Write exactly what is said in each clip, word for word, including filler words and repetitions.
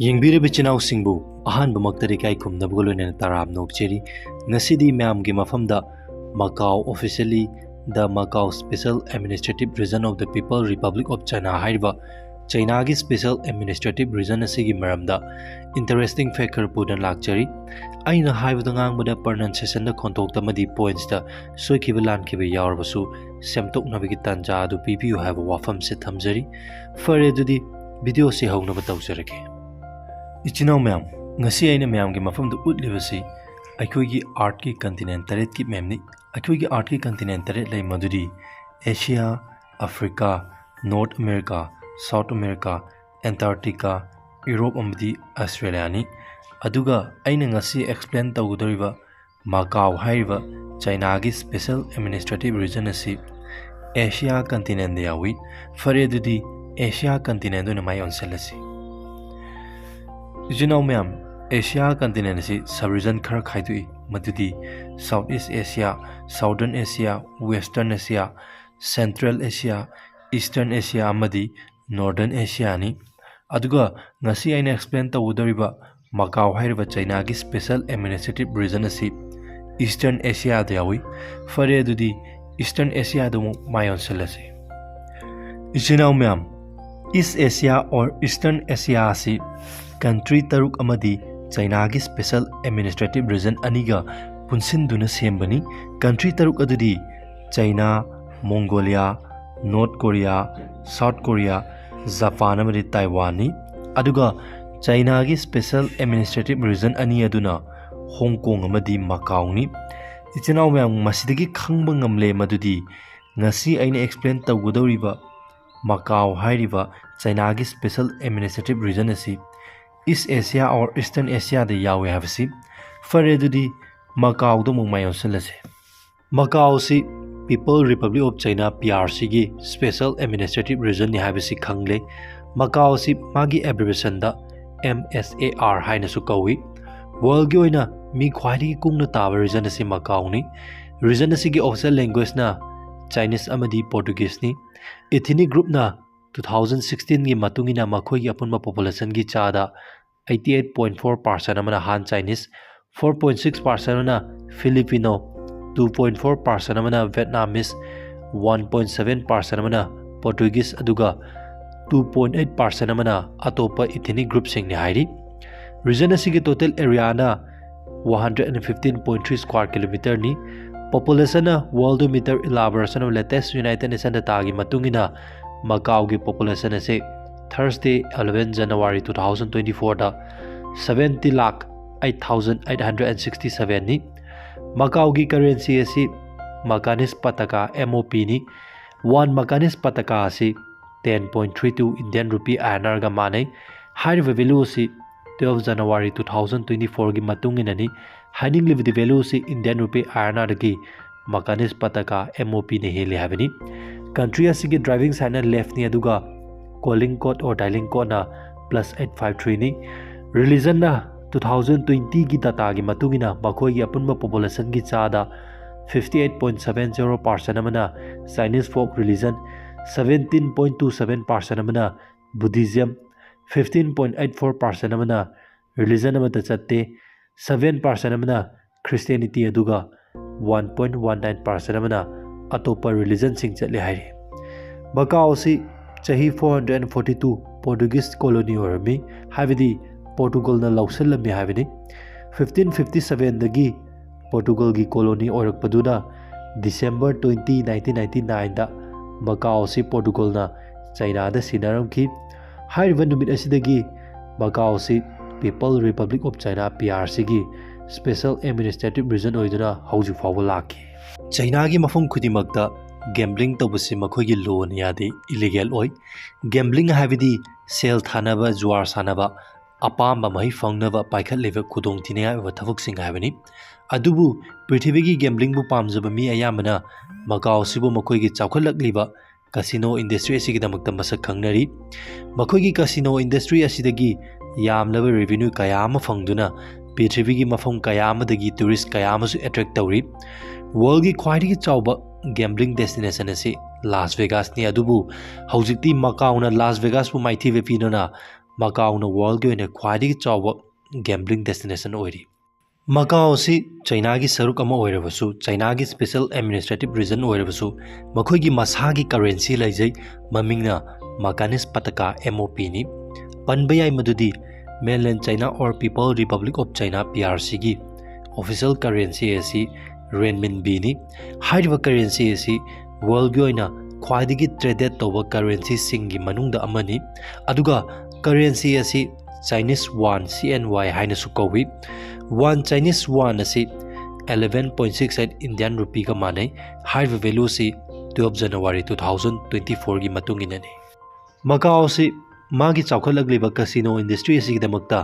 ꯌꯦꯡꯕꯤꯔꯤꯕ ꯏꯆꯤꯟ ꯏꯅꯥꯎꯁꯤꯡꯕꯨ ꯑꯍꯥꯟꯕꯃꯛꯇꯗꯤ ꯏꯀꯥꯏ ꯈꯨꯝꯅꯕꯒ ꯂꯣꯏꯅꯅ ꯇꯔꯥꯝꯅ ꯑꯣꯛꯆꯔꯤ꯫ ꯉꯁꯤꯗꯤ ꯃꯌꯥꯝꯒꯤ ꯃꯐꯝꯗ Macau, officially the Macau Special Administrative Region of the People Republic of China ꯍꯥꯏꯔꯤꯕ ꯆꯩꯅꯥꯒꯤ Special Administrative Region ꯑꯁꯤꯒꯤ ꯃꯔꯝꯗ interesting fact ꯈꯔ ꯄꯨꯗꯨꯅ ꯂꯥꯛꯆꯔꯤ꯫ ꯑꯩꯅ ꯍꯥꯏꯕꯗ ꯉꯥꯡꯕꯗ pronunciationꯗ ꯈꯣꯟꯊꯣꯛꯇ ꯑꯃꯗꯤ pointsꯇ ꯁꯣꯏꯈꯤꯕ ꯂꯥꯟꯈꯤꯕ ꯌꯥꯎꯔꯕꯁꯨ ꯁꯦꯝꯗꯣꯛꯅꯕꯒꯤ ꯇꯥꯟꯖꯥ ꯑꯗꯨ ꯄꯤꯕꯤꯌꯨ ꯍꯥꯏꯕ ꯋꯥꯐꯝꯁꯦ ꯊꯝꯖꯔꯤ꯫ ꯐꯔꯦ, ꯑꯗꯨꯗꯤ videoꯁꯤ ꯍꯧꯅꯕ ꯇꯧꯖꯔꯒꯦ꯫ ꯏꯆꯤꯟ ꯏꯅꯥꯎ ꯃꯌꯥꯝ, ꯉꯁꯤ ꯑꯩꯅ ꯃꯌꯥꯝꯒꯤ ꯃꯐꯝꯗ ꯎꯠꯂꯤꯕꯁꯤ ꯑꯩꯈꯣꯏꯒꯤ Earthꯀꯤ continent ꯇꯔꯦꯠꯀꯤ mapꯅꯤ꯫ ꯑꯩꯈꯣꯏꯒꯤ Earthꯀꯤ continent ꯇꯔꯦꯠ ꯂꯩ, ꯃꯗꯨꯗꯤ Asia, Africa, North America, South America, Antarctica, Europe ꯑꯃꯗꯤ Australiaꯅꯤ꯫ ꯑꯗꯨꯒ ꯑꯩꯅ ꯉꯁꯤ explain ꯇꯧꯒꯗꯧꯔꯤꯕ Macau ꯍꯥꯏꯔꯤꯕ ꯆꯩꯅꯥꯒꯤ Special Administrative Region ꯑꯁꯤ Asia continentꯗ ꯌꯥꯎꯏ꯫ ꯐꯔꯦ, ꯑꯗꯨꯗꯤ Asia continent ꯑꯣꯏꯅ ꯃꯥꯏ ꯑꯣꯟꯁꯤꯜꯂꯁꯤ꯫ ꯏꯆꯤꯟ ꯏꯅꯥꯎ ꯃꯌꯥꯝ, Asia continent ꯑꯁꯤ sub-region ꯈꯔ ꯈꯥꯏꯗꯣꯛꯏ, ꯃꯗꯨꯗꯤ South East Asia, Southern Asia, Western Asia, Central Asia, Eastern Asia ꯑꯃꯗꯤ Northern Asiaꯅꯤ꯫ ꯑꯗꯨꯒ ꯉꯁꯤ ꯑꯩꯅ explain ꯇꯧꯒꯗꯧꯔꯤꯕ Macau ꯍꯥꯏꯔꯤꯕ ꯆꯩꯅꯥꯒꯤ Special Administrative Region ꯑꯁꯤ Eastern Asiaꯗ ꯌꯥꯎꯏ꯫ ꯐꯔꯦ, ꯑꯗꯨꯗꯤ Eastern Asiaꯗ ꯑꯃꯨꯛ ꯃꯥꯏ ꯑꯣꯟꯁꯤꯜꯂꯁꯤ꯫ ꯏꯆꯤꯟ ꯏꯅꯥꯎ ꯃꯌꯥꯝ, East Asia or Eastern Asia ꯑꯁꯤ country ꯇꯔꯨꯛ ꯑꯃꯗꯤ ꯆꯩꯅꯥꯒꯤ Special Administrative Region ꯑꯅꯤꯒ ꯄꯨꯟꯁꯤꯟꯗꯨꯅ ꯁꯦꯝꯕꯅꯤ꯫ Country ꯇꯔꯨꯛ ꯑꯗꯨꯗꯤ China, Mongolia, north Korea, south Korea, Japan ꯑꯃꯗꯤ ꯇꯥꯏꯋꯥꯟꯅꯤ꯫ ꯑꯗꯨꯒ ꯆꯩꯅꯥꯒꯤ Special Administrative Region ꯑꯅꯤ ꯑꯗꯨꯅ ꯍꯣꯡ ꯀꯣꯡ ꯑꯃꯗꯤ ꯃꯀꯥꯎꯅꯤ꯫ ꯏꯆꯤꯟ ꯏꯅꯥꯎ ꯃꯌꯥꯝ, ꯃꯁꯤꯗꯒꯤ ꯈꯪꯕ ꯉꯝꯂꯦ ꯃꯗꯨꯗꯤ ꯉꯁꯤ ꯑꯩꯅ explain ꯇꯧꯒꯗꯧꯔꯤꯕ ꯃꯀꯥꯎ ꯍꯥꯏꯔꯤꯕ ꯆꯩꯅꯥꯒꯤ Special Administrative Region ꯑꯁꯤ East Asia or Eastern Asiaꯗ ꯌꯥꯎꯏ ꯍꯥꯏꯕꯁꯤ꯫ ꯐꯔꯦ, ꯑꯗꯨꯗꯤ ꯃꯀꯥꯎꯗ ꯑꯃꯨꯛ ꯃꯥꯏ ꯑꯣꯟꯁꯤꯜꯂꯁꯦ꯫ ꯃꯀꯥꯎ ꯑꯁꯤ People Republic of China, P R Cꯒꯤ Special Administrative Regionꯅꯤ ꯍꯥꯏꯕꯁꯤ ꯈꯪꯂꯦ꯫ ꯃꯀꯥꯎ ꯑꯁꯤ ꯃꯥꯒꯤ abbreviationꯗ M S A R ꯍꯥꯏꯅꯁꯨ ꯀꯧꯏ꯫ Worldꯒꯤ ꯑꯣꯏꯅ ꯃꯤ ꯈ꯭ꯋꯥꯏꯗꯒꯤ ꯀꯨꯡꯅ ꯇꯥꯕ region ꯑꯁꯤ ꯃꯀꯥꯎꯅꯤ꯫ Region ꯑꯁꯤꯒꯤ official languageꯅ Chinese ꯑꯃꯗꯤ Portugueseꯅꯤ꯫ Ethnic groupꯅ two thousand sixteen ꯒꯤ ꯃꯇꯨꯡ ꯏꯟꯅ ꯃꯈꯣꯏꯒꯤ ꯑꯄꯨꯟꯕ population ꯒꯤ ꯆꯥꯗ eighty eight point four percent ꯑꯃꯅ Han Chinese, four point six percent ꯑꯃꯅ Filipino, two point four percent ꯑꯃꯅ Vietnamese, one point seven percent ꯑꯃꯅ Portuguese, ꯑꯗꯨꯒ two point eight percent ꯑꯃꯅ ꯑꯇꯣꯞꯄ ethnic group ꯁꯤꯡꯅꯤ ꯍꯥꯏꯔꯤ꯫ Region ꯑꯁꯤꯒꯤ total area ꯅ one hundred and fifteen point three square kilometer ꯅꯤ꯫ Population ꯅ Worldometer Elaboration of Latest United Nation data ꯒꯤ ꯃꯇꯨꯡ ꯏꯟꯅ ꯃꯀꯥꯎꯒꯤ population ꯑꯁꯤ Thursday, eleven January two thousand twenty four the seventy lakh eight thousand eight hundred and sixty seven ꯅꯤ꯫ ꯃꯀꯥꯎꯒꯤ currency ꯑꯁꯤ Macanese Pataka, M O P ꯅꯤ꯫ One Macanese Pataka ꯑꯁꯤ ten point three two Indian rupee I N R ꯒ ꯃꯥꯟꯅꯩ꯫ ꯍꯥꯏꯔꯤꯕ value ꯑꯁꯤ twelve January two thousand twenty four ꯒꯤ ꯃꯇꯨꯡ ꯏꯟꯅꯅꯤ꯫ ꯍꯥꯏꯅꯤꯡꯂꯤꯕꯗꯤ value ꯑꯁꯤ Indian rupee I N R ꯗꯒꯤ Macanese Pataka, M O P ꯅ ꯍꯦꯜꯂꯤ ꯍꯥꯏꯕꯅꯤ꯫ Country ꯑꯁꯤꯒꯤ driving sign ꯅ left ꯅꯤ, ꯑꯗꯨꯒ calling code or dialing code ꯅ plus eight five three ꯅꯤ꯫ Religion ꯅ two thousand twenty ꯒꯤ data ꯒꯤ ꯃꯇꯨꯡ ꯏꯟꯅ ꯃꯈꯣꯏꯒꯤ ꯑꯄꯨꯟꯕ population ꯒꯤ ꯆꯥꯗ fifty eight point seven zero percent ꯑꯃꯅ Chinese folk religion, seventeen point two seven percent ꯑꯃꯅ Buddhism, fifteen point eight four percent ꯑꯃꯅ religion ꯑꯃꯠꯇ ꯆꯠꯇꯦ, seven percent ꯑꯃꯅ Christianity, ꯑꯗꯨꯒ one point one nine percent ꯑꯃꯅ ꯑꯇꯣꯞꯄ religion ꯁꯤꯡ ꯆꯠꯂꯤ ꯍꯥꯏꯔꯤ꯫ ꯃꯀꯥꯎ ꯑꯁꯤ ꯆꯍꯤ four hundred and forty two Portuguese colony ꯑꯣꯏꯔꯝꯃꯤ, ꯍꯥꯏꯕꯗꯤ Portugal ꯅ ꯂꯧꯁꯤꯜꯂꯝꯃꯤ ꯍꯥꯏꯕꯅꯤ꯫ Fifteen fifty seven ꯗꯒꯤ Portugal ꯒꯤ colony ꯑꯣꯏꯔꯛꯄꯗꯨꯅ December twenty, nineteen ninety nine ꯗ ꯃꯀꯥꯎ ꯑꯁꯤ Portugal ꯅ China ꯗ ꯁꯤꯟꯅꯔꯝꯈꯤ꯫ ꯍꯥꯏꯔꯤꯕ ꯅꯨꯃꯤꯠ ꯑꯁꯤꯗꯒꯤ ꯃꯀꯥꯎ ꯑꯁꯤ People Republic of China, P R C ꯒꯤ special administrative region ꯑꯣꯏꯗꯨꯅ ꯍꯧꯖꯤꯛ ꯐꯥꯎꯕ ꯂꯥꯛꯈꯤ꯫ China ꯒꯤ ꯃꯐꯝ ꯈꯨꯗꯤꯡꯃꯛꯇ gambling ꯇꯧꯕꯁꯤ ꯃꯈꯣꯏꯒꯤ law ꯅ ꯌꯥꯗꯦ, illegal ꯑꯣꯏ꯫ Gambling ꯍꯥꯏꯕꯗꯤ ꯁꯦꯜ ꯊꯥꯅꯕ, ꯖꯨꯋꯥꯔ ꯁꯥꯟꯅꯕ, ꯑꯄꯥꯝꯕ ꯃꯍꯩ ꯐꯪꯅꯕ ꯄꯥꯏꯈꯠꯂꯤꯕ ꯈꯨꯗꯣꯡꯊꯤꯅꯤꯡꯉꯥꯏ ꯑꯣꯏꯕ ꯊꯕꯛꯁꯤꯡ ꯍꯥꯏꯕꯅꯤ꯫ ꯑꯗꯨꯕꯨ ꯄ꯭ꯔꯤꯊꯤꯕꯤꯒꯤ gambling ꯕꯨ ꯄꯥꯝꯖꯕ ꯃꯤ ꯑꯌꯥꯝꯕꯅ ꯃꯀꯥꯎ ꯑꯁꯤꯕꯨ ꯃꯈꯣꯏꯒꯤ ꯆꯥꯎꯈꯠꯂꯛꯂꯤꯕ casino industry ꯑꯁꯤꯒꯤꯗꯃꯛꯇ ꯃꯁꯛ ꯈꯪꯅꯔꯤ꯫ ꯃꯈꯣꯏꯒꯤ casino industry ꯑꯁꯤꯗꯒꯤ ꯌꯥꯝꯂꯕ revenue ꯀꯌꯥ ꯑꯃ ꯐꯪꯗꯨꯅ ꯄ꯭ꯔꯤꯊꯤꯕꯤꯒꯤ ꯃꯐꯝ ꯀꯌꯥ ꯑꯃꯗꯒꯤ tourist ꯀꯌꯥ ꯑꯃꯁꯨ attract ꯇꯧꯔꯤ꯫ World ꯒꯤ ꯈ꯭ꯋꯥꯏꯗꯒꯤ ꯆꯥꯎꯕ gambling destination ꯑꯁꯤ ꯂꯥꯁ ꯚꯦꯒꯥꯁꯅꯤ꯫ ꯑꯗꯨꯕꯨ ꯍꯧꯖꯤꯛꯇꯤ ꯃꯀꯥꯎꯅ ꯂꯥꯁ ꯚꯦꯒꯥꯁꯄꯨ ꯃꯥꯏꯊꯤꯕ ꯄꯤꯗꯨꯅ ꯃꯀꯥꯎꯅ ꯋꯥꯔꯜꯒꯤ ꯑꯣꯏꯅ ꯈ꯭ꯋꯥꯏꯗꯒꯤ ꯆꯥꯎꯕ ꯒꯦꯝꯕ꯭ꯂꯤꯡ ꯗꯦꯁꯇꯤꯅꯦꯁꯟ ꯑꯣꯏꯔꯤ꯫ ꯃꯀꯥꯎ ꯑꯁꯤ ꯆꯩꯅꯥꯒꯤ ꯁꯔꯨꯛ ꯑꯃ ꯑꯣꯏꯔꯕꯁꯨ, ꯆꯩꯅꯥꯒꯤ ꯁ꯭ꯄꯦꯁꯦꯜ ꯑꯦꯗꯃꯤꯅꯤꯁꯇ꯭ꯔꯦꯇꯤꯞ ꯔꯤꯖꯟ ꯑꯣꯏꯔꯕꯁꯨ, ꯃꯈꯣꯏꯒꯤ ꯃꯁꯥꯒꯤ ꯀꯔꯦꯟꯁꯤ ꯂꯩꯖꯩ꯫ ꯃꯃꯤꯡꯅ ꯃꯀꯥꯅꯤꯁ ꯄꯇꯀꯥ, M O P, ꯅꯤ꯫ ꯄꯟꯕ ꯌꯥꯏ ꯃꯗꯨꯗꯤ Mainland China or People Republic of China, P R C, ꯒꯤ ꯑꯣꯐꯤꯁꯤꯌꯦꯜ ꯀꯔꯦꯟꯁꯤ ꯑꯁꯤ ꯔꯦꯟꯃꯤꯟꯕꯤꯅꯤ꯫ ꯍꯥꯏꯔꯤꯕ ꯀꯔꯦꯟꯁꯤ ꯑꯁꯤ ꯋꯥꯔꯜꯒꯤ ꯑꯣꯏꯅ ꯈ꯭ꯋꯥꯏꯗꯒꯤ ꯇ꯭ꯔꯦꯗꯦꯠ ꯇꯧꯕ ꯀꯔꯦꯟꯁꯤꯁꯤꯡꯒꯤ ꯃꯅꯨꯡꯗ ꯑꯃꯅꯤ꯫ ꯑꯗꯨꯒ ꯀꯔꯦꯟꯁꯤ ꯑꯁꯤ Chinese one, C N Y, ꯍꯥꯏꯅꯁꯨ ꯀꯧꯏ꯫ ꯋꯥꯟ, ꯆꯥꯏꯅꯤꯁ ꯋꯥꯟ ꯑꯁꯤ eleven point six eight Indian rupeeꯒ ꯃꯥꯟꯅꯩ꯫ ꯍꯥꯏꯔꯤꯕ ꯚꯦꯂꯨꯁꯤ twelve January two thousand twenty fourꯒꯤ ꯃꯇꯨꯡ ꯏꯟꯅꯅꯤ꯫ ꯃꯀꯥꯎ ꯑꯁꯤ ꯃꯥꯒꯤ ꯆꯥꯎꯈꯠꯂꯛꯂꯤꯕ ꯀꯁꯤꯅꯣ ꯏꯟꯗꯁꯇ꯭ꯔꯤ ꯑꯁꯤꯒꯤꯗꯃꯛꯇ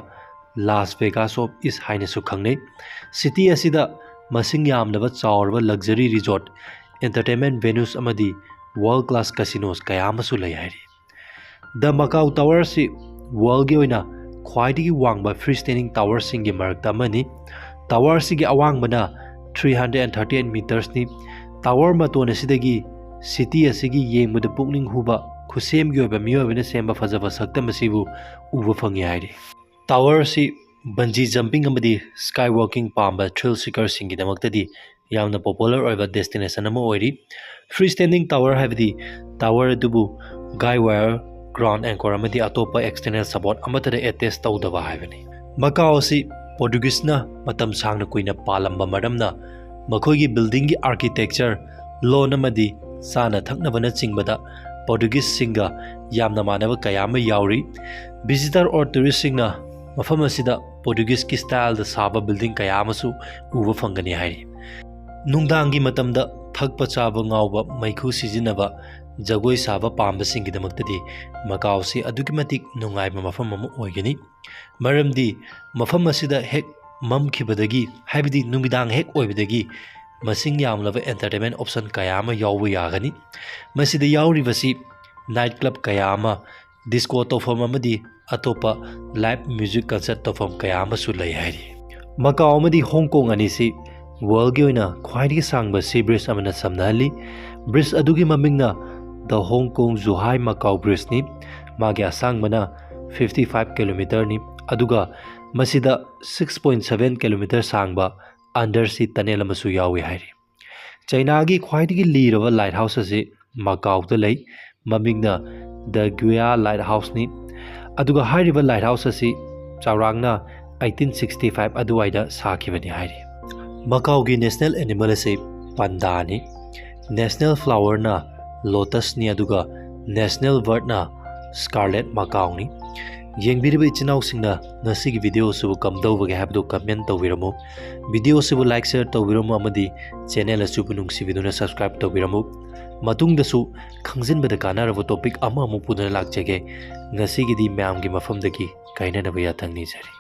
Las Vegas of East ꯍꯥꯏꯅꯁꯨ ꯈꯪꯅꯩ꯫ ꯁꯤꯇꯤ ꯑꯁꯤꯗ ꯃꯁꯤꯡ ꯌꯥꯝꯂꯕ ꯆꯥꯎꯔꯕ ꯂꯛꯖꯔꯤ ꯔꯤꯖꯣꯔꯠ, ꯑꯦꯟꯇꯔꯇꯦꯟꯃꯦꯟ ꯚꯦꯅ꯭ꯌꯨꯁ ꯑꯃꯗꯤ ꯋꯥꯔꯜ ꯀ꯭ꯂꯥꯁ ꯀꯁꯤꯅꯣꯁ ꯀꯌꯥ ꯑꯃꯁꯨ ꯂꯩ ꯍꯥꯏꯔꯤ꯫ ꯗ ꯃꯀꯥꯎ ꯇꯥꯋꯔ ꯑꯁꯤ ꯋꯥꯔꯜꯒꯤ ꯑꯣꯏꯅ ꯈ꯭ꯋꯥꯏꯗꯒꯤ ꯋꯥꯡꯕ ꯐ꯭ꯔꯤ ꯁ꯭ꯇꯦꯟꯗꯤꯡ ꯇꯥꯋꯔꯁꯤꯡꯒꯤ ꯃꯔꯛꯇ ꯑꯃꯅꯤ꯫ ꯇꯥꯋꯔ ꯑꯁꯤꯒꯤ ꯑꯋꯥꯡꯕꯅ three hundred and thirty eight metersꯅꯤ꯫ ꯇꯥꯋꯔ ꯃꯇꯣꯟ ꯑꯁꯤꯗꯒꯤ ꯁꯤꯇꯤ ꯑꯁꯤꯒꯤ ꯌꯦꯡꯕꯗ ꯄꯨꯛꯅꯤꯡ ꯍꯨꯕ ꯈꯨꯠꯁꯦꯝꯒꯤ ꯑꯣꯏꯕ ꯃꯤꯑꯣꯏꯕꯅ ꯁꯦꯝꯕ ꯐꯖꯕ ꯁꯛꯇꯝ ꯑꯁꯤꯕꯨ ꯎꯕ ꯐꯪꯉꯤ ꯍꯥꯏꯔꯤ꯫ ꯇꯥꯋꯔ ꯑꯁꯤ ꯕꯟꯖꯤ ꯖꯝꯄꯤꯡ ꯑꯃꯗꯤ ꯁ꯭ꯀꯥꯏ ꯋꯥꯀꯤꯡ ꯄꯥꯝꯕ ꯊ꯭ꯔꯤꯜ ꯁꯤꯀꯔꯁꯤꯡꯒꯤꯗꯃꯛꯇꯗꯤ ꯌꯥꯝꯅ ꯄꯣꯄꯨꯂꯔ ꯑꯣꯏꯕ ꯗꯦꯁꯇꯤꯅꯦꯁꯟ ꯑꯃ ꯑꯣꯏꯔꯤ꯫ ꯐ꯭ꯔꯤ ꯁ꯭ꯇꯦꯟꯗꯤꯡ ꯇꯥꯋꯔ ꯍꯥꯏꯕꯗꯤ ꯇꯥꯋꯔ ꯑꯗꯨꯕꯨ ꯒꯥꯏ ꯋꯥꯌꯔ, ꯒ꯭ꯔꯥꯎꯟ ꯑꯦꯡꯀꯣꯔ ꯑꯃꯗꯤ ꯑꯇꯣꯞꯄ ꯑꯦꯛꯁꯇꯔꯅꯦꯜ ꯁꯄꯣꯔꯠ ꯑꯃꯠꯇꯗ ꯑꯦꯇꯦꯆ ꯇꯧꯗꯕ ꯍꯥꯏꯕꯅꯤ꯫ ꯃꯀꯥꯎ ꯑꯁꯤ ꯄꯣꯔꯇꯨꯒꯤꯁꯅ ꯃꯇꯝ ꯁꯥꯡꯅ ꯀꯨꯏꯅ ꯄꯥꯜꯂꯝꯕ ꯃꯔꯝꯅ ꯃꯈꯣꯏꯒꯤ ꯕꯤꯜꯗꯤꯡꯒꯤ ꯑꯥꯔꯀꯤꯇꯦꯛꯆꯔ, ꯂꯣꯟ ꯑꯃꯗꯤ ꯆꯥꯅ ꯊꯛꯅꯕꯅꯆꯤꯡꯕꯗ ꯄꯣꯔꯇꯨꯒꯤꯁꯁꯤꯡꯒ ꯌꯥꯝꯅ ꯃꯥꯟꯅꯕ ꯀꯌꯥ ꯑꯃ ꯌꯥꯎꯔꯤ꯫ ꯚꯤꯖꯤꯇꯔ ꯑꯣꯔ ꯇꯨꯔꯤꯁꯁꯤꯡꯅ ꯃꯐꯝ ꯑꯁꯤꯗ ꯄꯣꯔꯇꯨꯒꯤꯁꯀꯤ ꯁ꯭ꯇꯥꯏꯜꯗ ꯁꯥꯕ ꯕꯤꯜꯗꯤꯡ ꯀꯌꯥ ꯑꯃꯁꯨ ꯎꯕ ꯐꯪꯒꯅꯤ ꯍꯥꯏꯔꯤ꯫ ꯅꯨꯡꯗꯥꯡꯒꯤ ꯃꯇꯝꯗ ꯊꯛꯄ ꯆꯥꯕ ꯉꯥꯎꯕ ꯃꯩꯈꯨ ꯁꯤꯖꯤꯟꯅꯕ ꯖꯒꯣꯏ ꯁꯥꯕ ꯄꯥꯝꯕꯁꯤꯡꯒꯤꯗꯃꯛꯇꯗꯤ ꯃꯀꯥꯎꯁꯤ ꯑꯗꯨꯛꯀꯤ ꯃꯇꯤꯛ ꯅꯨꯡꯉꯥꯏꯕ ꯃꯐꯝ ꯑꯃ ꯑꯣꯏꯒꯅꯤ꯫ ꯃꯔꯝꯗꯤ ꯃꯐꯝ ꯑꯁꯤꯗ ꯍꯦꯛ ꯃꯝꯈꯤꯕꯗꯒꯤ, ꯍꯥꯏꯕꯗꯤ ꯅꯨꯃꯤꯗꯥꯡ ꯍꯦꯛ ꯑꯣꯏꯕꯗꯒꯤ, ꯃꯁꯤꯡ ꯌꯥꯝꯂꯕ ꯑꯦꯟꯇꯔꯇꯦꯟꯃꯦꯟ ꯑꯣꯞꯁꯟ ꯀꯌꯥ ꯑꯃ ꯌꯥꯎꯕ ꯌꯥꯒꯅꯤ꯫ ꯃꯁꯤꯗ ꯌꯥꯎꯔꯤꯕꯁꯤ ꯅꯥꯏꯠ ꯀ꯭ꯂꯕ ꯀꯌꯥ ꯑꯃ, ꯗꯤꯁꯀꯣ ꯇꯧꯐꯝ ꯑꯃꯗꯤ ꯑꯇꯣꯞꯄ ꯂꯥꯏꯚ ꯃ꯭ꯌꯨꯖꯤꯛ ꯀꯟꯁꯔꯠ ꯇꯧꯐꯝ ꯀꯌꯥ ꯑꯃꯁꯨ ꯂꯩ ꯍꯥꯏꯔꯤ꯫ ꯃꯀꯥꯎ ꯑꯃꯗꯤ ꯍꯣꯡ ꯀꯣꯡ ꯑꯅꯤꯁꯤ ꯋꯥꯔꯜꯒꯤ ꯑꯣꯏꯅ ꯈ꯭ꯋꯥꯏꯗꯒꯤ ꯁꯥꯡꯕ ꯁꯤ ꯕ꯭ꯔꯤꯖ ꯑꯃꯅ ꯁꯝꯅꯍꯜꯂꯤ꯫ Bridge ꯑꯗꯨꯒꯤ ꯃꯃꯤꯡꯅ The Hong Kong Zhuhai Macau Bridgeꯅꯤ꯫ ꯃꯥꯒꯤ ꯑꯁꯥꯡꯕꯅ fifty five kilometerꯅꯤ, ꯑꯗꯨꯒ ꯃꯁꯤꯗ six point seven kilometer ꯁꯥꯡꯕ undersea tunnel ꯑꯃꯁꯨ ꯌꯥꯎꯏ ꯍꯥꯏꯔꯤ꯫ ꯆꯩꯅꯥꯒꯤ ꯈ꯭ꯋꯥꯏꯗꯒꯤ ꯂꯤꯔꯕ light house ꯑꯁꯤ ꯃꯀꯥꯎꯗ ꯂꯩ꯫ ꯃꯃꯤꯡꯅ The Guiya Light Houseꯅꯤ꯫ ꯑꯗꯨꯒ ꯍꯥꯏꯔꯤꯕ light house ꯑꯁꯤ ꯆꯥꯎꯔꯥꯛꯅ eighteen sixty five ꯑꯗꯨꯋꯥꯏꯗ ꯁꯥꯈꯤꯕꯅꯤ ꯍꯥꯏꯔꯤ꯫ ꯃꯀꯥꯎꯒꯤ national animal ꯑꯁꯤ ꯄꯟꯗꯥꯅꯤ꯫ National flowerꯅ lotusꯅꯤ, ꯑꯗꯨꯒ national birdꯅ scarlet macawꯅꯤ꯫ ꯌꯦꯡꯕꯤꯔꯤꯕ ꯏꯆꯤꯟ ꯏꯅꯥꯎꯁꯤꯡꯅ ꯉꯁꯤꯒꯤ video ꯑꯁꯤꯕꯨ ꯀꯝꯗꯧꯕꯒꯦ ꯍꯥꯏꯕꯗꯨ comment ꯇꯧꯕꯤꯔꯝꯃꯨ꯫ Video ꯑꯁꯤꯕꯨ like, share ꯇꯧꯕꯤꯔꯝꯃꯨ ꯑꯃꯗꯤ channel ꯑꯁꯤꯕꯨ ꯅꯨꯡꯁꯤꯕꯤꯗꯨꯅ subscribe ꯇꯧꯕꯤꯔꯝꯃꯨ꯫ ꯃꯇꯨꯡꯗꯁꯨ ꯈꯪꯖꯤꯟꯕꯗ ꯀꯥꯟꯅꯔꯕ topic ꯑꯃ ꯑꯃꯨꯛ ꯄꯨꯗꯨꯅ ꯂꯥꯛꯆꯒꯦ꯫ ꯉꯁꯤꯒꯤꯗꯤ ꯃꯌꯥꯝꯒꯤ ꯃꯐꯝꯗꯒꯤ ꯀꯥꯏꯅꯅꯕ ꯌꯥꯊꯪ ꯅꯤꯖꯔꯤ꯫